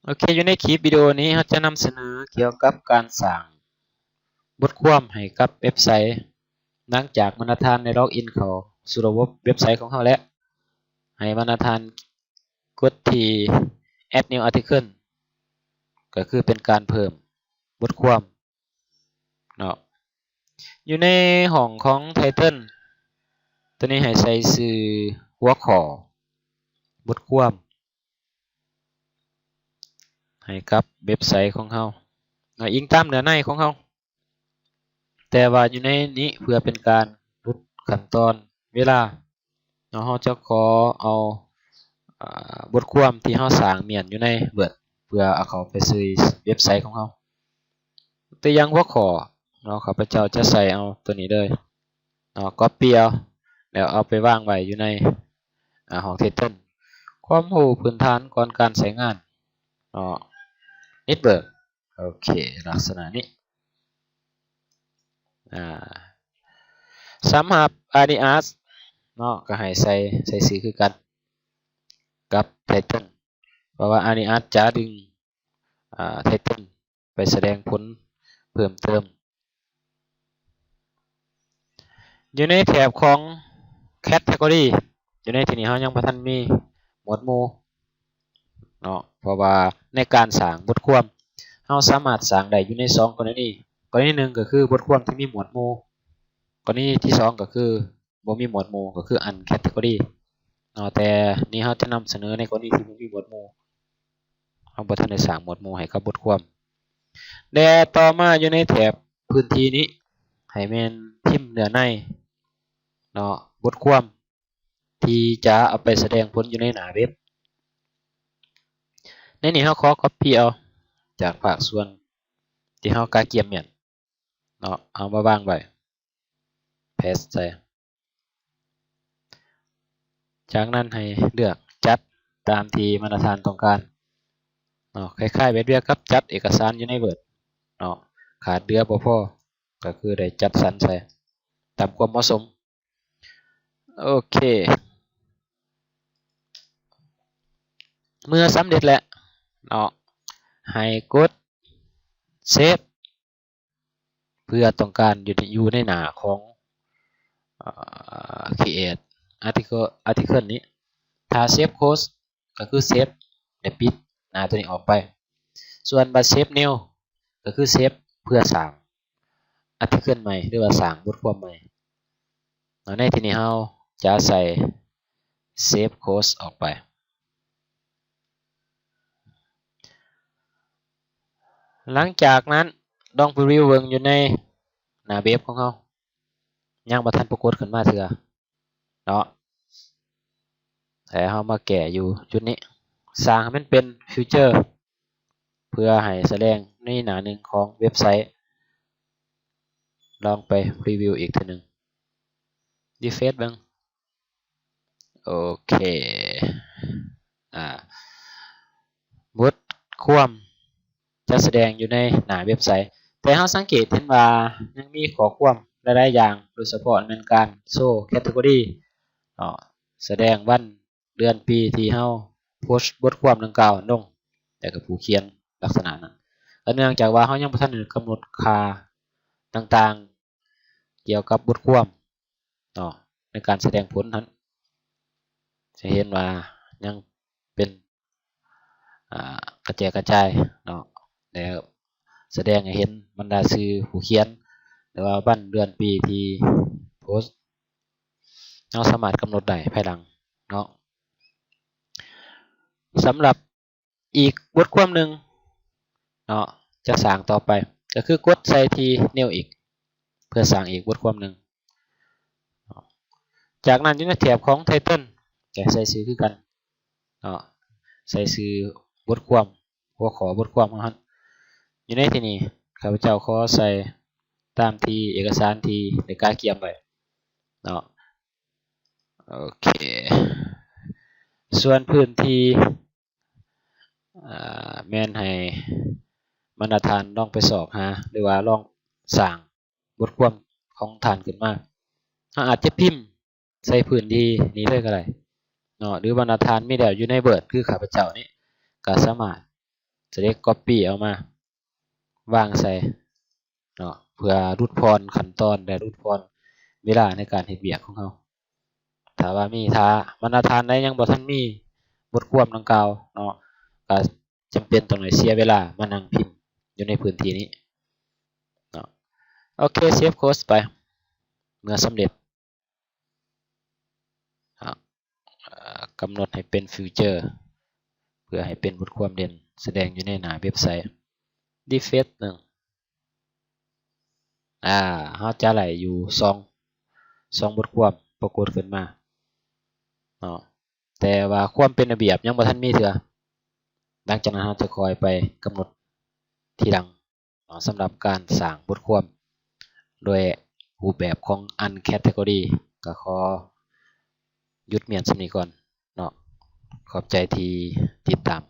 ໂອເຄ ຢູ່ໃນຄລິບວິດີໂອນີ້ ເຮົາຈະນຳສະເໜີກ່ຽວກັບການສ້າງບົດຄວາມໃຫ້ກັບເວັບໄຊ ຫຼັງຈາກບັນດາທ່ານໄດ້ລັອກອິນເຂົ້າສູ່ລະບົບເວັບໄຊຂອງເຮົາແລ້ວ ໃຫ້ບັນດາທ່ານກົດທີ່ Add New Article ກໍຄືເປັນການເພີ່ມບົດຄວາມເນາະ. ຢູ່ໃນຫ້ອງຂອງ Title ຕົວນີ້ໃຫ້ໃສ່ຊື່ຫົວຂໍ້ບົດຄວາມ ໃຫ້ກັບເວັບໄຊຂອງເຮົາເນາະ ອີງຕາມເນື້ອໃນຂອງເຮົາ. ແຕ່ວ່າຢູ່ໃນນີ້ເພື່ອເປັນການຫຼຸດຂັ້ນຕອນເວລາເນາະ ເຮົາຈະຂໍເອົາ ອາ ບົດຄວາມທີ່ເຮົາສ້າງມ້ຽນຢູ່ໃນ Word ເພື່ອເອົາເຂົ້າໄປໃສ່ເວັບໄຊຂອງເຮົາ. ຕົວຢ່າງຫົວຂໍ້ເນາະ ຂ້າພະເຈົ້າຈະໃສ່ເອົາຕົວນີ້ເລີຍເນາະ Copy ເອົາ ແລ້ວເອົາໄປວາງໄວ້ຢູ່ໃນ ອາ ຫ້ອງ Title ຄວາມຮູ້ພື້ນຖານກ່ອນການໃຊ້ງານເນາະ Network ໂອເຄ ລັກສະນະນີ້ ອາ ສຳລັບ Alias ເນາະ ກໍໃຫ້ໃສ່ ໃສ່ຊື່ຄືກັນກັບ Title ເພາະວ່າ Alias ຈະດຶງ ອາ Title ໄປສະແດງຜົນເພີ່ມເຕີມ. ຢູ່ໃນແຖບຂອງ Category ຢູ່ໃນທີ່ນີ້ເຮົາຍັງບໍ່ທັນມີໝວດໝູ່ເນາະ ເພາະວ່າໃນການສ້າງບົດຄວາມ ເຮົາສາມາດສ້າງໄດ້ຢູ່ໃນສອງກໍລະນີ. ກໍລະນີໜຶ່ງກໍຄືບົດຄວາມທີ່ມີໝວດໝູ່, ກໍລະນີທີສອງກໍຄື ບໍ່ມີໝວດໝູ່ ກໍຄື uncategory ເນາະ ແຕ່ນີ້ເຮົາຈະນຳສະເໜີໃນກໍລະນີທີ່ບໍ່ມີໝວດໝູ່ ເຮົາບໍ່ທັນໄດ້ສ້າງໝວດໝູ່ໃຫ້ກັບບົດຄວາມ. ແລະ ຕໍ່ມາຢູ່ໃນແຖບພື້ນທີ່ນີ້ ໃຫ້ແມ່ນພິມເນື້ອໃນເນາະ ບົດຄວາມທີ່ຈະເອົາໄປສະແດງຜົນຢູ່ໃນໜ້າເວັບ. ໃນນີ້ເຮົາຂໍ copy ເອົາຈາກພາກສ່ວນທີ່ເຮົາກະກຽມແມ່ນເນາະ ເອົາມາວາງໄວ້ paste ໃສ່. ຈາກນັ້ນໃຫ້ເລືອກຈັດຕາມທີ່ບັນດາທ່ານຕ້ອງການເນາະ ຄ້າຍໆແບບດຽວກັບຈັດເອກະສານຢູ່ໃນ Word ເນາະ ຂາດເຫຼືອບໍ່ພໍ ກໍຄືໄດ້ຈັດສັນໃສ່ຕາມຄວາມເໝາະສົມ. ໂອເຄ ເມື່ອສຳເລັດແລ້ວເນາະ ໃຫ້ກົດ Save ເພື່ອຕ້ອງການຢູ່ ຢູ່ໃນໜ້າຂອງ ເອີ Create Article Article ນີ້. ຖ້າ Save Code ກໍຄື Save ແລະ ປິດໜ້າຕົວນີ້ອອກໄປ. ສ່ວນບາດ Save New ກໍຄື Save ເພື່ອສ້າງ Article ໃໝ່ ຫຼືວ່າສ້າງບົດຄວາມໃໝ່. ໃນທີ່ນີ້ເຮົາຈະໃສ່ Save Code ອອກໄປ. ຫຼັງຈາກນັ້ນລອງ preview ເບິ່ງຢູ່ໃນໜ້າເວັບຂອງເຮົາ ຍັງບໍ່ທັນປາກົດຂຶ້ນມາເທື່ອເນາະ ແຕ່ເຮົາມາແກ້ຢູ່ຈຸດນີ້ ສ້າງໃຫ້ມັນເປັນ Feature ເພື່ອໃຫ້ສະແດງໃນໜ້າໜຶ່ງຂອງເວັບໄຊ. ລອງໄປ preview ອີກເທື່ອໜຶ່ງ refresh ເບິ່ງ. ໂອເຄ ອາ ບົດຄວາມຈະສະແດງຢູ່ໃນໜ້າເວັບໄຊ ແຕ່ເຮົາສັງເກດເຫັນວ່າຍັງມີຂໍ້ຄວາມຫຼາຍໆຢ່າງ ໂດຍສະເພາະແມ່ນການໂຊ category ເນາະ ສະແດງວັນ ເດືອນປີທີ່ເຮົາໂພສບົດຄວາມດັ່ງກ່າວນັ້ນລົງ ແລ້ວກໍຜູ້ຂຽນລັກສະນະນັ້ນ ກໍເນື່ອງຈາກວ່າເຮົາຍັງບໍ່ທັນໄດ້ກຳນົດຄ່າຕ່າງໆກ່ຽວກັບບົດຄວາມເນາະ ໃນການສະແດງຜົນຫັ້ນ ຈະເຫັນວ່າຍັງເປັນ ອາ ກະແຈກະຈາຍເນາະ ແລ້ວສະແດງໃຫ້ເຫັນບັນດາຊື່ຜູ້ຂຽນ ຫຼືວ່າວັນເດືອນປີທີ່ໂພສ ເຮົາສາມາດກຳນົດໄດ້ພາຍຫຼັງເນາະ. ສຳລັບອີກບົດຄວາມໜຶ່ງເນາະ ຈະສ້າງຕໍ່ໄປ ກໍຄືກົດໃສ່ທີ່ New ອີກ ເພື່ອສ້າງອີກບົດຄວາມໜຶ່ງ. ຈາກນັ້ນຢູ່ໃນແຖບຂອງ Title ກໍໃສ່ຊື່ຄືກັນເນາະ ໃສ່ຊື່ບົດຄວາມ ຫົວຂໍ້ບົດຄວາມຂອງເຮົາ. ຢູ່ໃນທີ່ນີ້ ຂ້າພະເຈົ້າຂໍໃສ່ຕາມທີ່ເອກະສານທີ່ໄດ້ກະກຽມໄວ້ເນາະ. ໂອເຄ ສ່ວນພື້ນທີ່ ອາ ແມ່ນໃຫ້ບັນດາທ່ານລອງໄປຊອກຫາ ຫຼືວ່າລອງສ້າງບົດຄວາມຂອງທ່ານຂຶ້ນມາ. ເຮົາອາດຈະພິມ ໃສ່ພື້ນທີ່ນີ້ເລີຍກໍໄດ້ເນາະ ຫຼືວ່າຖ້າທ່ານມີແລ້ວຢູ່ໃນ Word ຄືຂ້າພະເຈົ້ານີ້ ກໍສາມາດ ຕົວເລກ copy ເອົາມາວາງໃສ່ເນາະ ເພື່ອຫຼຸດຜ່ອນຂັ້ນຕອນ ແລະ ຫຼຸດຜ່ອນເວລາໃນການເຮັດວຽກຂອງເຮົາ. ຖ້າວ່າມີ ຖ້າບັນດາທ່ານໃດຍັງບໍ່ທັນມີບົດຄວາມດັ່ງກ່າວເນາະ ກໍຈຳເປັນຕ້ອງໄດ້ເສຍເວລາມານັ່ງພິມຢູ່ໃນພື້ນທີ່ນີ້ເນາະ. ໂອເຄ save code ໄປ ເມື່ອສຳເລັດ ອາ ກຳນົດໃຫ້ເປັນ future ເພື່ອໃຫ້ເປັນບົດຄວາມເດັ່ນສະແດງຢູ່ໃນໜ້າເວັບໄຊ. refresh ໜຶ່ງ ອາ ເຮົາຈະໄດ້ຢູ່ສອງ ສອງບົດຄວາມປາກົດຂຶ້ນມາເນາະ ແຕ່ວ່າຄວາມເປັນລະບຽບຍັງບໍ່ທັນມີເທື່ອ. ຫຼັງຈາກນັ້ນເຮົາຈະຄ່ອຍໄປກຳນົດທີຫຼັງເນາະ ສຳລັບການສ້າງບົດຄວາມດ້ວຍຮູບແບບຂອງ uncategory. ກໍຂໍຢຸດມ້ຽນສ່ຳນີ້ກ່ອນເນາະ. ຂອບໃຈທີ່ຕິດຕາມ.